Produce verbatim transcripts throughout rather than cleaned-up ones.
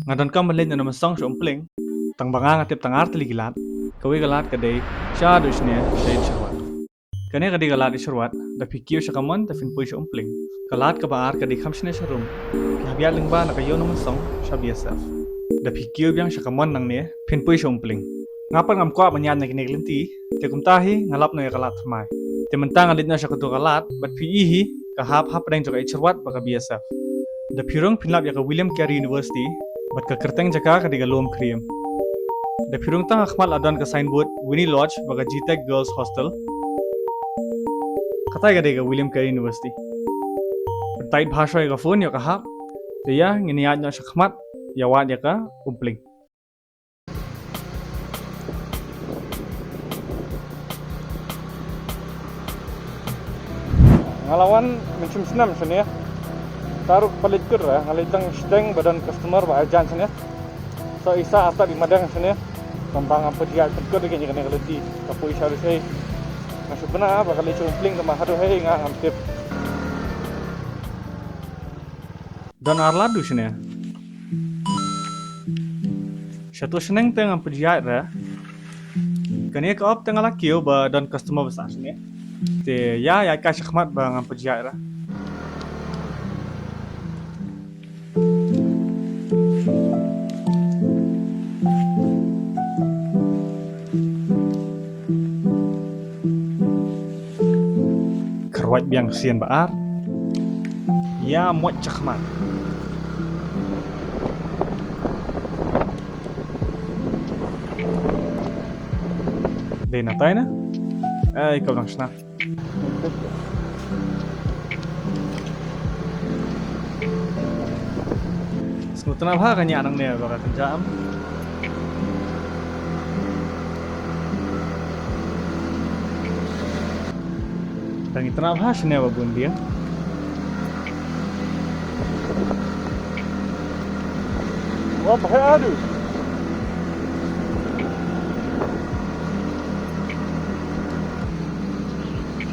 Nga donkam ban leit na Mawsong sha Umpling. Tang ba nga nga tip tang ar tylli ki lad. Kawei ka lad ka dei sha haduh shane sha Ïeid Sharwat. Kane ka dei ka lad Ïeid Sharwat, da phi kiew sha ka mon te phin poi sha Umpling. Ka lad kaba ar ka dei kham shane sharum. Phi hap ïaid lyngba na ka Ïew Mawsong sha B S F. Da phi kiew biang sha ka mon nangne phin poi sha Umpling. Nga pat ngam kwah ban ïaid na kine ki lynti, te kumta hi nga lap noh ïa ka lad thymmai. Te mynta nga leit noh sha kato ka lad, bad phi i hi, ka hap hapdeng jong ka Ïeid Sharwat bad ka B S F. Da phi rung phin lap ïa ka William Carey University bad ka kyrteng jaka ka dei ka Lum Kriem. Da phi rung tang ha khmat la don ka signboard Winnie Lodge bad ka G Tech Girls Hostel. Katai ka dei ka William Carey University. Pyntait bha shuwa ïa ka phone ïoh ka hap. Te ïa ngin ïaid noh sha khmat ïa wad ïa ka Umpling. Nga la wan mynshem snem shane. Te ruh pale kut re, nga leit tang shiteng ba don customer ba ai jan shane. So isa ata di madang shane. Tang ba ngam pat ïaid kut re kane kane ka lynti. Ka poi sha ruh shei. Nga shu bna ba ka leit sha Umpling tang ba haduh hei nga ngam tip. Don ar lad duh shane. Shato shnong te ngam pat ïaid re. Kane ka op te nga la kiew ba don customer ba sah shane. Te ïa ïaid kai sha khmat ba ngam pat ïaid re. Kyrwat biang sien ba ar. Ïa moit sha khmat. Dei na tai na. Ai, ka blang shna. Sngewtynnat bha ka ñiah nangne ba ka kynja em. Dang itynnat bha shane ba bun biang. Wa bha adu.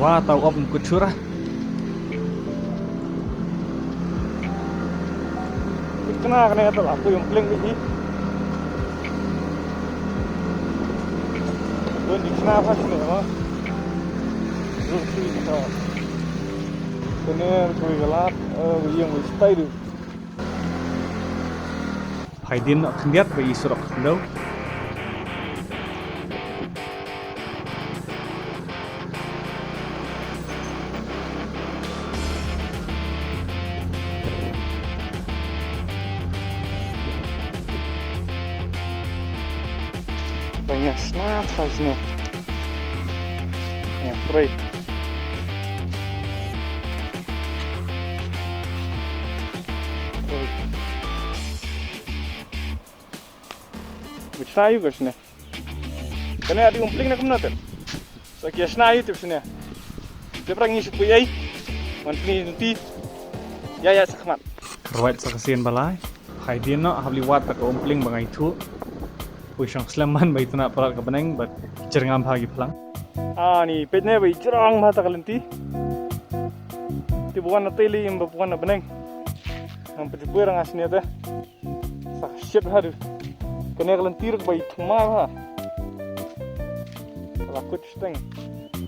Wa tau op kut shura. Kena kena kata lah aku yang paling ini. Belum dikena apa sini apa. Belum sih kita. Kena kui galat, eh, yang stay tu. Phaidien noh khyndiat ba i surok khyndew. Ba nga snap sa sne. Nga free. Bit sa yu ka sne. Kane adi umpling na kumna tep. Sa kia shna yu tep shne. Tep rang ngi shu pui ai. Wan pni nti. Ya ya sa khmat. Kyrwait sa ka sien ba lai. Phaidien noh hap li wad ta ka umpling ba ngai thu. Pui shong slem man ba itna palat ka bneng bad jyrngam bha ki phlang. Ani peit ne ba i jrong bha ta ka lynti. Ti buan na teli im ba buan na bneng. Ngam peit pui rang asne te. Sa shit ha du. Kane ka lynti ruk ba i thymmai bha. Ka la kut shteng.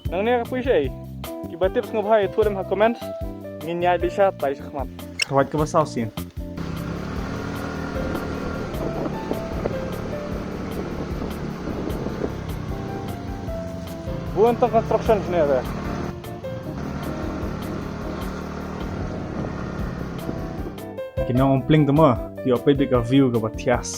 Nangne ka pui shei. Kiba tip sngewbha ïathuh lem ha comment. Ngin ïaid leit sha tai sha khmat. Kyrwait kaba saw sien. Bun tang construction shane re. Ki nong umpling te mo, ki ïoh peit beit ka view kaba thias.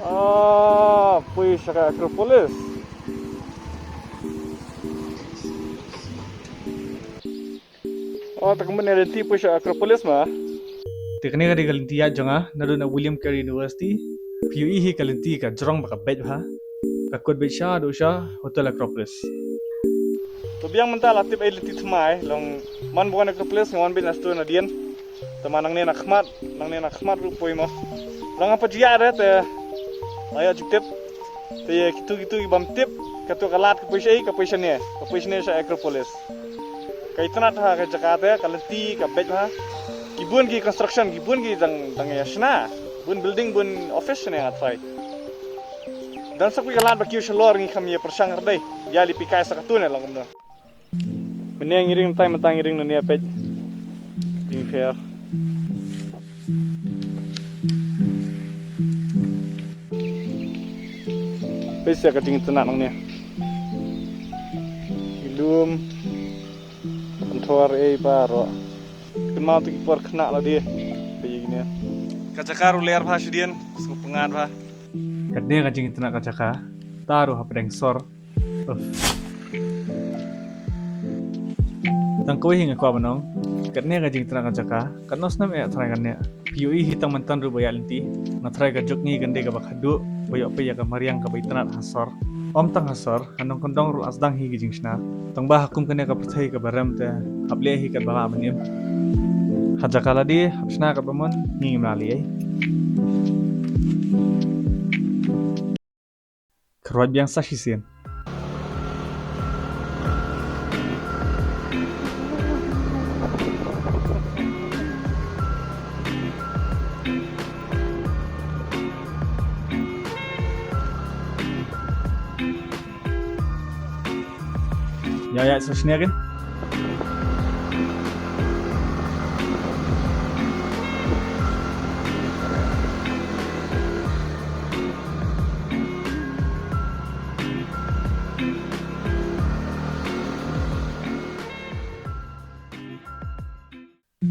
Ah, pui sha ka Acropolis. Oh, ta kumne lynti pui sha Acropolis ma. Te kane ka dei ka lynti ïaid jong nga, naduh na William Carey University. Phi ïohi hi ka lynti ka jrong ba ka beit bha. Ka kut beit sha, duh sha, Hotel Acropolis. To biang mynta la tip ei lynti thymmai, long man buan Acropolis, nga wan beit na stu na dien. Te ma nangne na khmat, nangne na khmat ruh poi mo. Long ha pajia re te. Ayo jingtip. Te ïa kitu kitu ki bam tip. Katu ka lad ka poi shai, ka poi shane. Ka poi shane sha Acropolis. Ka itynnad ha ka jaka te, ka lynti, ka beit ha. Ki bun ki construction, ki bun ki dang, dang ïa shna. Bun building, bun office shane nga trai. Dang sa kwi ka lad ba kiew shalor ngi kham ïa pyrshang kardai. Ïa li pikai sa katu ne long kumno. Mynne ngi ring tai mynta ngi ring ne peit. Ring fair. Peit sa ka jingtynnad nangne. Ki lum. Pynthor ei baroh. Kynmaw tu ki por khynnah lade. Peit ïa kine. Ka jaka ruh ler bha shadien. Sngewpyngngad bha. Katne ka jingtynnad ka jaka. Ta ruh hapdeng sor. Uff. Tang kawei hi nga kwah ban ong. Katne ka jingtynnad ka jaka. Katno snem eh trai katne. Phi ïohi hi tang mynta ruh ba ïaid lynti. Nga trai ka jok ngi kan dei kaba khadduh. Ba ïoh peit ïa ka mariang kaba itynnad ha sor. Ym tang ha sor. Ha nongkyndong ruh la sdang hi ki jingshna. Tang ba ha kum kane ka pyrthei kaba rem te. Hap leh hi katba lah ban im. Ha jaka lade, hap shna katba mon, ngim lah leh ei. Kyrwat biang sa shisien. Ïa, ïa, sa shane kin.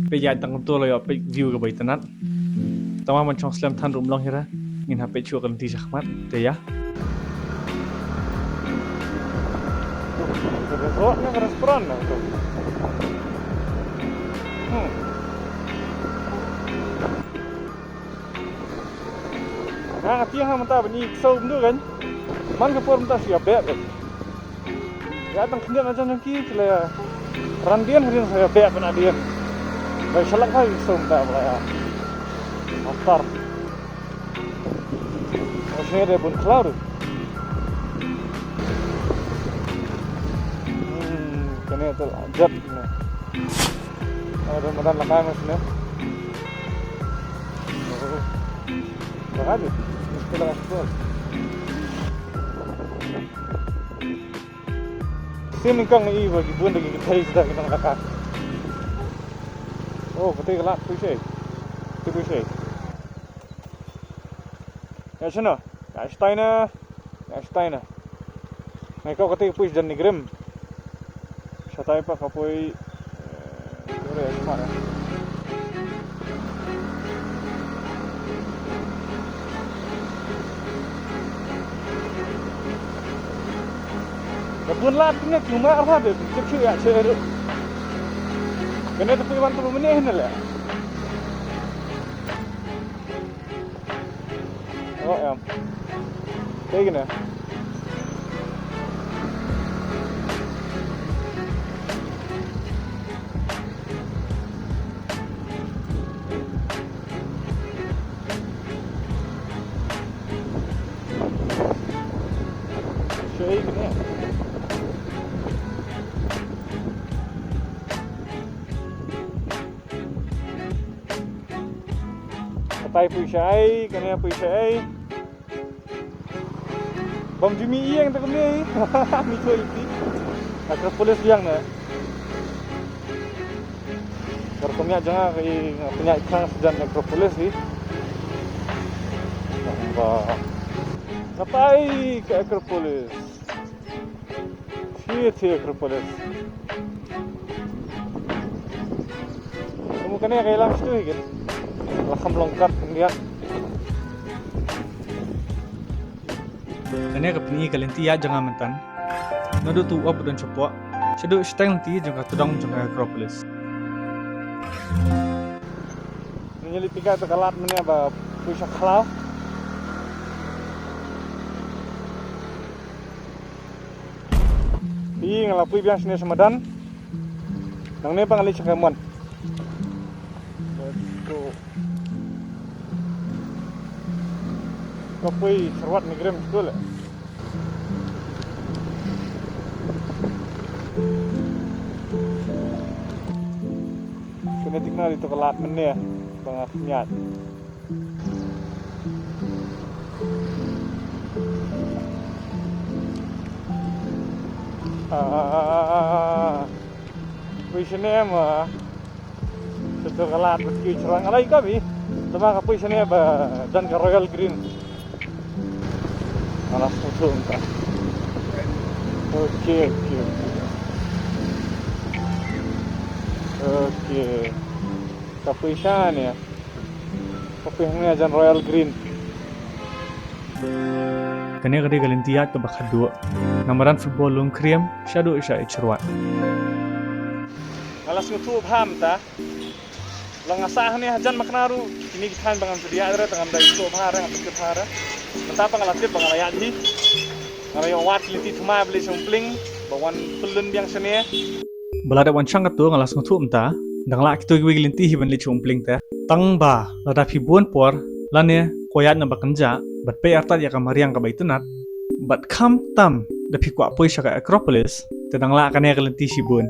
Peit ïa tang kumto la ïoh peit view kaba itynnad. Tang ba ban shong slem than ruh ym long hi re. Ngin hap peit shuh ka lynti shakhmat. Te ïa. Restaurant na, restaurant na to. Hmm. Nga nga tieng ha mynta ban i ksew kumno kan. Man ka por mynta shu ïa beh kan. Ïa tang khyndiat na jan jong ki, ki la ran dien, hadien sa ïa beh ban dien. Bai shalak ha ki som da ba ïa. After. Ashe de bun khlaw ruh. Hmm, kane te la jat ne. Ada madan la kai mas ne. Oh. Baka de. Mesti la kasih. Sien nyngkong i ba ki bun da ki kynthei shuh da ki nongkaka. Oh, kata ka lad pui shai. Kata pui shai. Ïa shano? Ïa shatai na. Ïa shatai na. Ngai kau kata ka pui sha jan ni grim. Shatai pa ka pui. Eh, ore, smart, eh. Ka bun lad kine ki ma arha be, ki chu ïa che ru. Kane te pui wan tu mene hin le. Oh, em. Te kine. Shu ei kine. Katai pui shai, kane pui shai. Bam ju mi ïeng te kumne. Mi to iti. Acropolis ïeng ne. Kar kumne janga ka i, kumne i khang sejan Acropolis i. Ba. Katai ka Acropolis. Shi te Acropolis. Kamu kane ka ilam stu hi git. La kham long kat kham diak. Kane ka pyni ka lynti ïa jong nga myntan. Naduh tu u ap u don shapoh. Shaduh shiteng lynti jong ka tdong jong ka Acropolis. Ngi leit pika ta ka lad mynne ba pui sha khlaw. Phi nga la pui biang shane sha madan. Nangne ba nga leit sha ka mon. Ka poi syrwat ne Green School. Kane tik na ri to ka lad mynne ba nga pynïaid. Ah, poi shane ma. Sa to ka lad ba ki syrwat nga la ïoh ka bi. Tama ka poi shane ba don ka Royal Green. Nga la sngewthuh mynta. Okay, okay, okay. Okay. Ka poi shane. Ka poi hangne jan Royal Green. Kane ka dei ka lynti ïaid kaba khatduh. Na madan football Longkhriam shaduh sha Ïeid Syrwat. Nga la sngewthuh bha mynta. La nga sah hangne hajan Makna ruh, kine ki thaiñ ba ngam ju ïaid re, te ngam da ïohsngew bha re, ngam da kit bha re. Mynta pat nga la tip ba nga la ïaid hi. Nga la ïoh wad ki lynti thymmai ba leit sha Umpling, ba wan pyllun biang shane. Ba la dep wan shang katto nga la sngewthuh mynta, dang lah kito kiwei ki lynti hi ban leit sha Umpling te. Tang ba lada phi bun por lane kwah ïaid na ba kynjah bad peit artat ïa ka mariang kaba itynnat, bad khamtam da phi kwah poi sha ka Acropolis, te dang lah kane ka lynti shibun.